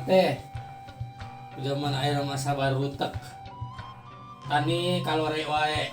Teh. Zaman aya masa barutek. Tani kalore wae.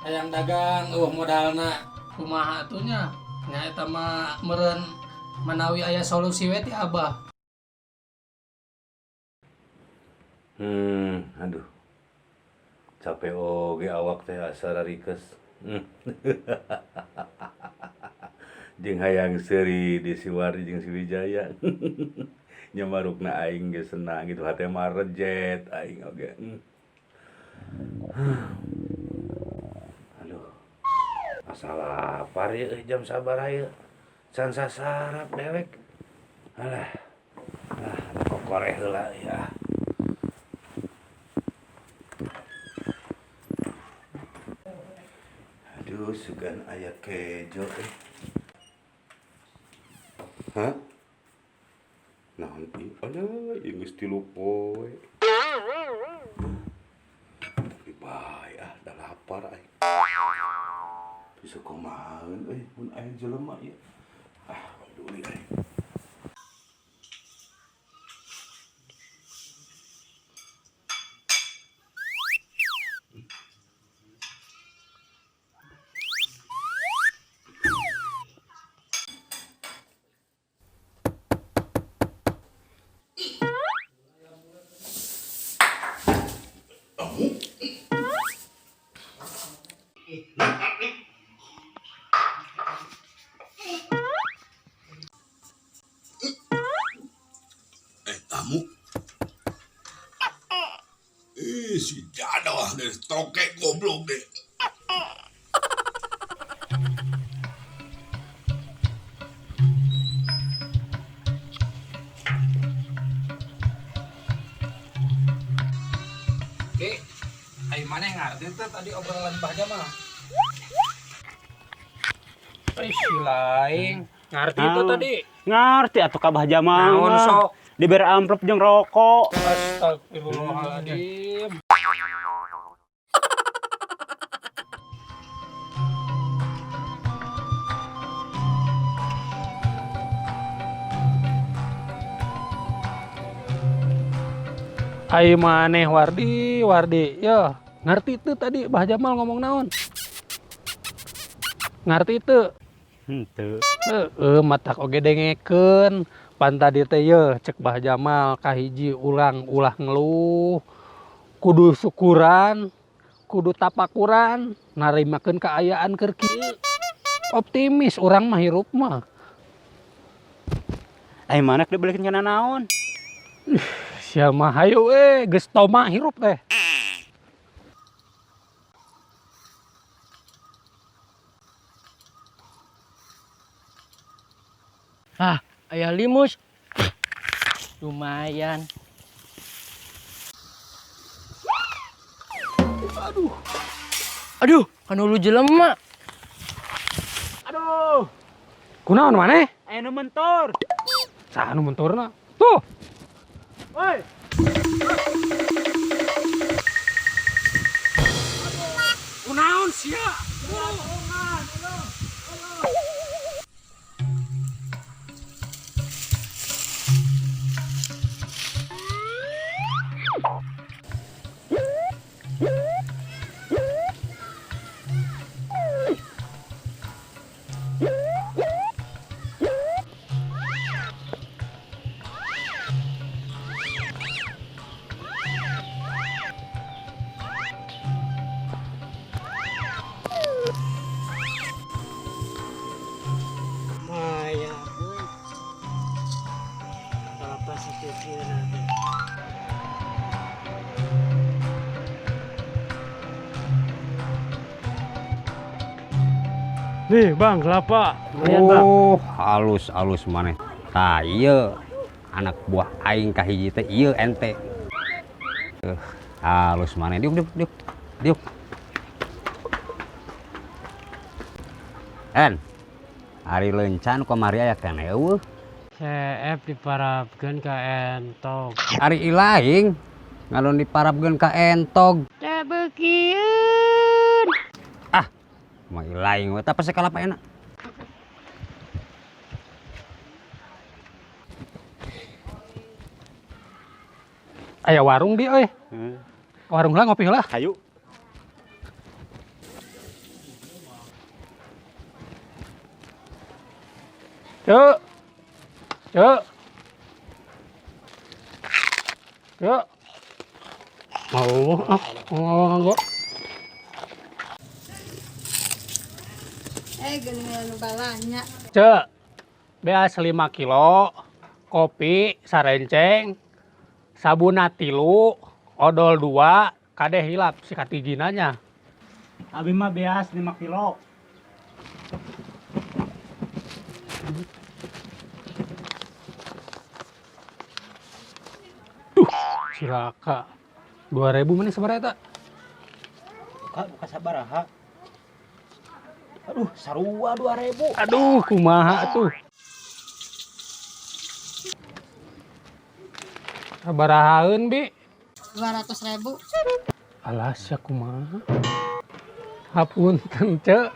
Hayang dagang eueuh modalna. Kumaha atuh nya? Nya eta mah meureun manawi aya solusi we ti Abah. Aduh. Capek oge awak teh asa rarikes. Jeung hayang seuri di si Wardi jeung si Wijaya. Nya marukna aing ge senang gitu hate mah rejet aing oge. Aduh. Asa lapar ieu euy jam sabaraha ieu. Can sasarap dewek. Alah. Ah, kokoreh heula ya. Aduh, sugan aya kejo eh. Hah? Naon ieu? Alah, ieu geus 3 poe. Tapi bae ah, da lapar aing. Bisa kumahaeun euy mun aya jelema ieu. Ah, peduli aing. Tamu. Si jadah deh, tokek goblok deh. Ki, ai maneh ngarti teh tadi obrolan Bah Jamal? Eh, si laing. Ngarti itu tadi. Ngarti atuh ka Bah Jamal. Naon sok? Dibere amplop jeung rokok. Astagfirullahaladzim. Ai maneh Wardi, Wardi. Yo, ngerti teu tadi Bah Jamal ngomong naon? Ngerti teu? Henteu. Heeh, matak oge dengekeun. Pan tadi teh ye cek Bah Jamal kahiji urang ulah ngeluh, kudu syukuran, kudu tapakuran, narimakeun kaayaan keur kieu. Optimis urang mah hirup mah. Ai maneh dibelikeun kana naon? Ih, sia mah hayu we, geus toma hirup teh. Ah, aya limus. Lumayan. Aduh. Aduh, kan ulu jelema. Aduh. Kunaon maneh? Aya nu mentor. Saha nu mentorna? Tuh. Woi. Kunaon sia? Nih bang, kelapa. Lumayan bang. Oh, halus-halus maneh. Tah ieu anak buah aing kahiji teh ieu ente. Halus maneh. Diuk, diuk, diuk. Diuk. En. Ari leuncan kamari aya keneh eueuh. CF diparabkeun ka entog. Ari ilaing ngalun diparabkeun ka entog. Teh beukieun. Ah, mah ilaing we tah pase kalapa enak. Aya warung di euy. Warung lah ngopi lah. Hayu. Cek. Cek. Cek. Mau ah, mau Geuning anu balanya. Cek. Beas 5 kilo, kopi sarenceng, sabuna 3, odol 2, kade hilap si katigina nya. Abi mah beas 5 kilo. Duh, cilaka. 2000 mana sabaraha eta? Buka sabaraha. Aduh, sarua 2000. Aduh, kumaha tuh. Sabarahaeun, Bi? 200.000. Alas ya kumaha. Hapunten, Cek.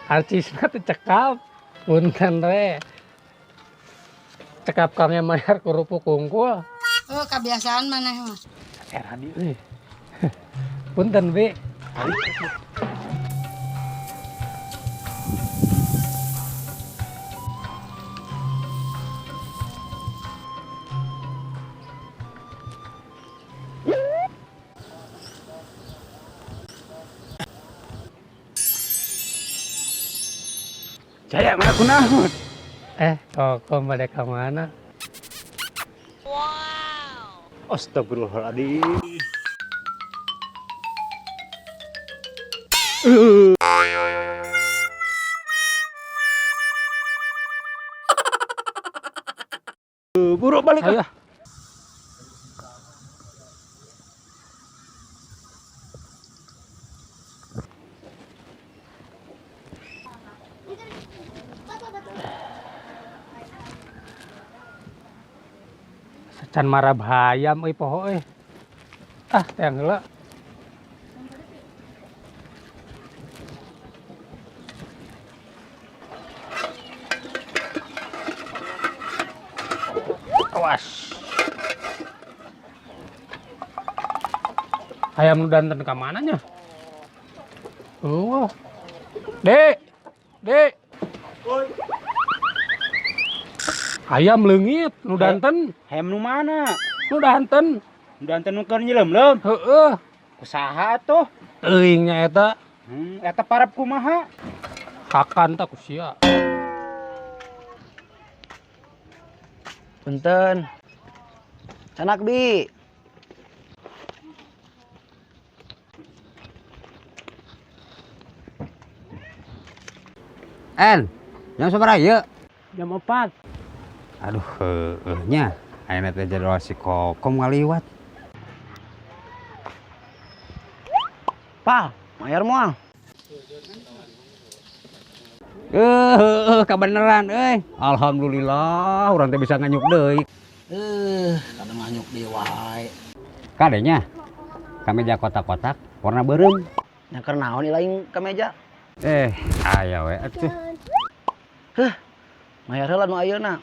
Arcisna teh cekap. Punten we. Cekap kami mayar kerupuk kungkul. Oh, kebiasaan maneh mah. Era di euy. Punten, Bi. Jaya, mana kunaon? Kokom pada ka mana? Astagfirullahaladzim. Buru balik. Ayo. Can marab hayam euy poho euy. Ah, teang heula. Awas. Hayam nu danten ka mana nya? Oh. Dek. Dek. Ayam leungit nu danten. Hayam nu mana? Nu danten. Nu danten nu keur nyileum-leum. Heeh. Kusaha atuh? Teuing nya eta. Eta parab kumaha? Kakan tak ku sia. Punten. Canak Bi. En, jam sabaraha ieu? Jam 4. Aduh, heueuh nya. Ayeuna teh jadwal si Kokom ngaliwat. Pal, mayar moal. Heueuh, kabeneran euy. Alhamdulillah urang teh bisa nganyuk deui. Kada nganyuk deui wae. Kadenya kameja kotak-kotak warna beureum. Nya keur naon ieu lain kameja? Aya we atuh. Heuh, mayar heula nu ayeuna.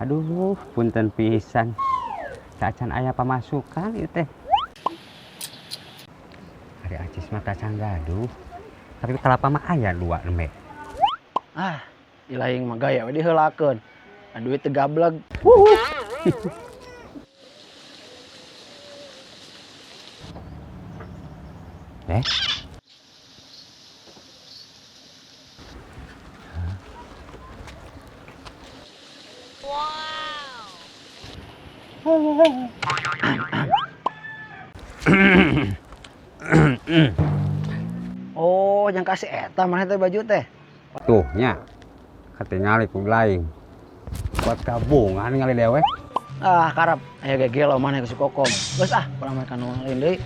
Aduh, punten pisan. Tacan aya pamasukan ieu teh. Ari acis mah tacan gaduh. Tapi kalapa mah aya 2 nembe. Ah, ilaing mah gaya we diheulakeun. Duit teu gableg. Oh, yang kasih eta mana teh baju teh? Tuh nya. Katingali ku lain. Buat kabungan ngali dewek. Ah, karep. Aya gegelo maneh ka si Kokom. Geus ah, urang mah ka nu lain deui.